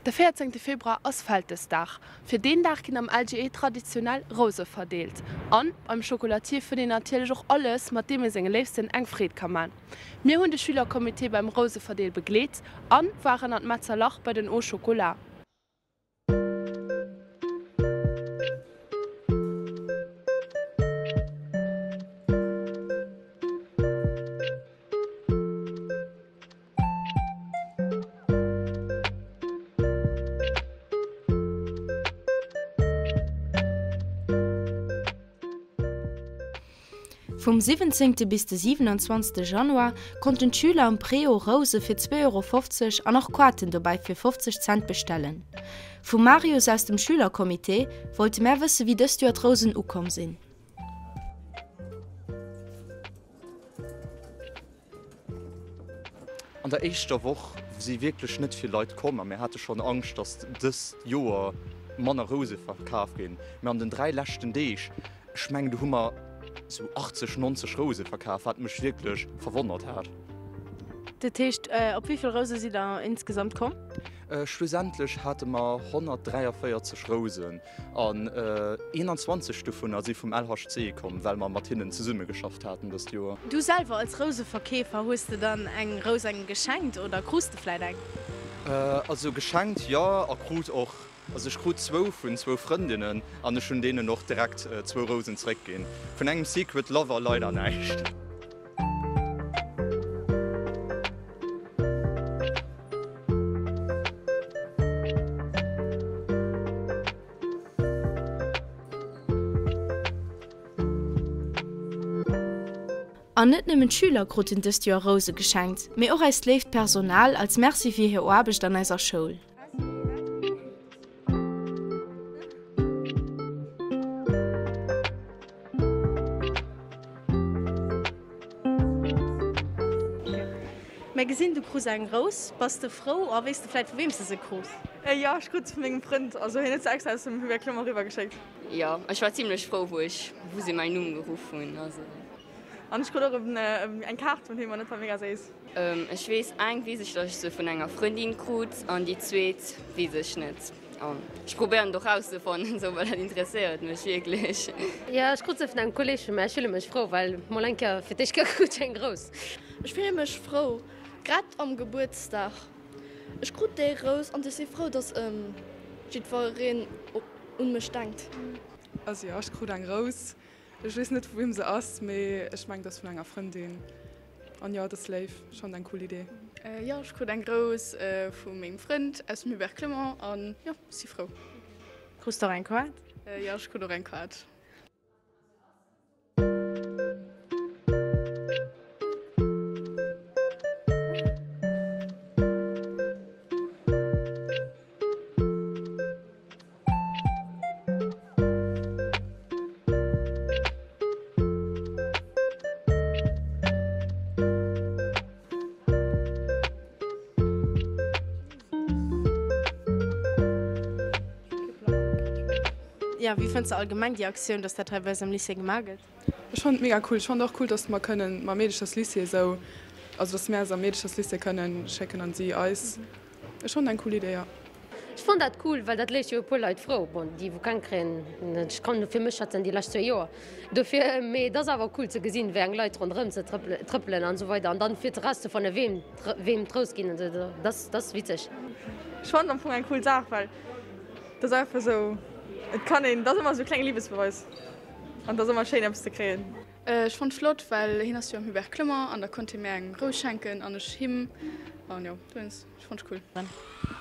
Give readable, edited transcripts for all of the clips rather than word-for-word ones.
De 14 Februar ass Vältesdag. Fir deen Dag ginn am LGE traditionell Rouse verdeelt. An beim Chocolatier fënnt een natierlech och alles, mat deem ee senge Léifsten eng Freed ka man. Mir hunn de Schülercomité beim Rouseverdeel begleet an waren an d'Metzer Lach bei den Au Chocolat. Vum 17 bis de 27 Januar konnten d'Schüler am Préau Rouse fir 2,50 Euro an och Koarten dobäi fir 50 Cent bestellen. Vum Marius aus dem Schülercomité wollte mär wësse wéi dëst Joer d'Rousen ukomm sinn. An der éischter Woch si wierklech net vill Leit komm a mir hate schonn Angscht, datt dëst Joer manner Rouse verkaf ginn. Mä an den 3 leschten Deeg, ech mengen do hu mer sou 80, 90 Rouse verkaf, wat mech wierklech verwonnert hat. Dat heescht, op wéi vill Rouse sidd der insgesamt komm? Schlussendlech hate mer 143 Rousen. An 21 dovunner si vum LHC komm, well mer mat hinnen zesummegeschafft haten dëst Joer. Du selwer als Rouseverkeefer, hues de dann eng Rous engem geschenkt oder krus de vläit eng? Also geschenkt jo, a krut och. Also ech krut zwou vun zwou Frëndinnen an ech hunn deenen och direkt zwou Rousen zeréckginn. Vun engem Secret Lover leider näischt. An net nëmmen d'Schüler kruten dëst Joer Rouse geschenkt, mee och eist léift Personal als Merci fir hir Aarbecht an eiser Schoul. Mir gesinn du krus eng Rous. Bass de frou a weess de vläit vu weem s de se krus? Jo, ech krut se vu mengem Frënd, also hien huet se extra aus dem Hubert Clement eriwwer geschéckt. Jo, ech war zimlech frou wou ech wou se mäin Numm geruff hunn, also. An ech krut och eng Kaart vun him an dat war mega séiss. Ech weess, eng weess ech, datt ech se vun enger Frëndin krut an déi zweet weess ech net. An ech probéieren et och rauszefannen, esou, well dat interesséiert mech wierklech. Jo, ech krut se vun engem Kolleeg vun mär. Ech fille mech frou, well mol eng Kéier fir d'éischt krut ech eng grouss. Ech fille mech frou, grad am Gebuertsdag. Ech krut déi Rous an ech si frou, datt jiddwereen un mech denkt. Also jo, ech krut eng Rous. Ech weess net vu weem se ass, mee ech mengen et ass vun enger Frëndin. An jo, et ass léif, ech fannen eng cool Idee. Jo, ech krut eng Rous vu mengem Frënd aus dem Hubert Clement an jo, si frou. Krus de och eng Kaart? Jo, ech krut och eng Kaart. Jo, wéi fënns de allgemeng déi Aktioun, dass dat hei bei eis am Lycée gemaach gëtt? Ech fannen et mega cool. Ech fannen et och cool, dass mer kënnen mam Meedecherslycée esou, also dass mär se am Meedecherslycée kënnen schécken an si eis. Ech fannen eng cool Idee, jo. Ech fannen dat cool, well dat léisst jo e puer Leit frou. Bon, déi wou keng kréien, ech kann fir mech schwätzen, déi lescht zwéi Joer dofir, mee et ass awer cool ze gesinn, wéi eng Leit ronderëm ze trëppelen an esou weider an dann fir erauszefannen, weem weem d'Rous ginn an esou, dat ass witzeg. Ech fannen am Fong eng cool Saach, well et ass einfach esou, et kann een, et ass ëmmer esou e klenge Liebesbeweis an et ass ëmmer schéin eppes ze kréien. Ech fonnt flott, well hien ass jo am Hubert Clement an da konnt hie mär eng Rous schenken an ech him an jo dowéinst, ech fonnt cool.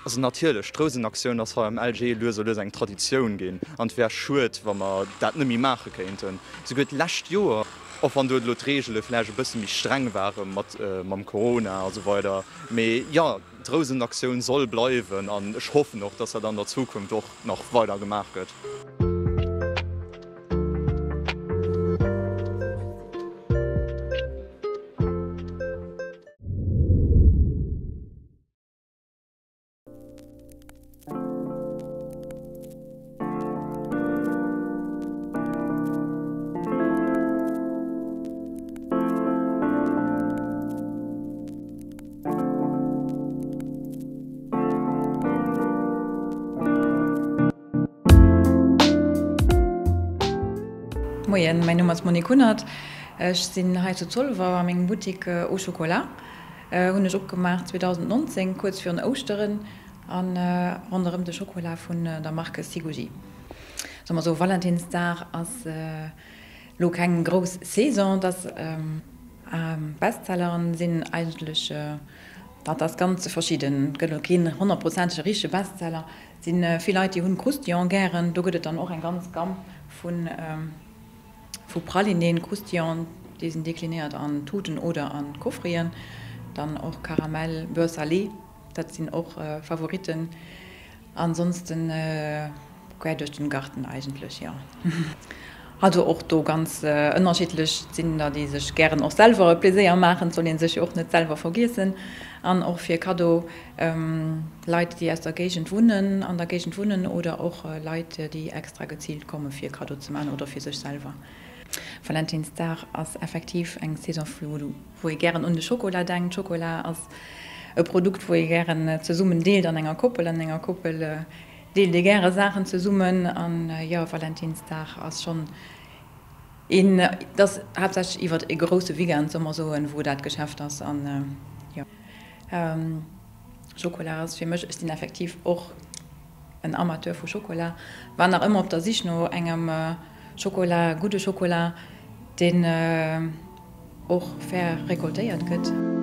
Also natierlech, d'Rousenaktioun ass hei am LG lues a lues eng Traditioun ginn an et wär schued, wa mer dat net méi maache kéinten. Souguer d'lescht Joer, och wann do elo d'Reegele vläicht e bësse méi streng ware mat mam Corona a sou weider, mee jo, d'Rousenaktioun soll bleiwen an ech hoffen och, dass dat an der Zukunft och nach weider gemaach gëtt. Moien, mäin Numm ass Monique Kunert. Ech sinn hei zu Zolwer a mengem Buttik Au Chocolat. Hunn ech opgemaach 2019, kuerz virun Ouschteren, a ronderëm de Schokola vun der Marque Sigougi. Soe mer esou, Valentinsdag ass elo keng grouss Saison, dass Bestselleren sinn eigentlech, dat ass ganz verschidden, et gëtt elo keen honnertprozentege richtege Bestseller. Et si vill Leit, déi hunn Croustillant gären, do gëtt et dann och eng ganz Gamme vu vu Pralinéen, Croustillant, déi sinn deklinéiert an Tuten oder a Coffreten, dann och Caramel, Beurre salé. Dat sinn och Favoriten. Ansonsten quer duerch den Garten eigentlech, jo. Also och do ganz ënnerschiddlech. Et sinn der, déi sech gären och selwer e Pleséier maachen, et soll ee sech jo och net selwer vergiessen. An och fir Kaddo, Leit, déi aus der Géigend wunnen, an der Géigend wunnen oder och Leit, déi extra geziilt komme fir Kaddo ze maachen oder fir sech selwer. Valentinsdag ass effektiv eng Saison, wou ee gären un de Schokola denkt. Schokola ass e Produkt, wou ee gären zesummen deelt an enger Koppel. An enger Koppel deelt ee gäre Saachen zesummen. An jo, Valentinsdag ass schonn een, et ass haaptsächlech iwwert e grousse Weekend, solle mer soen, wou dat Geschäft ass. An jo, Schokola ass fir mech, ech sinn effektiv och en Amateur vu Schokola, war nach ëmmer op der Sich no engem Schokola, gudde Schokola, deen och fair rekoltéiert gëtt.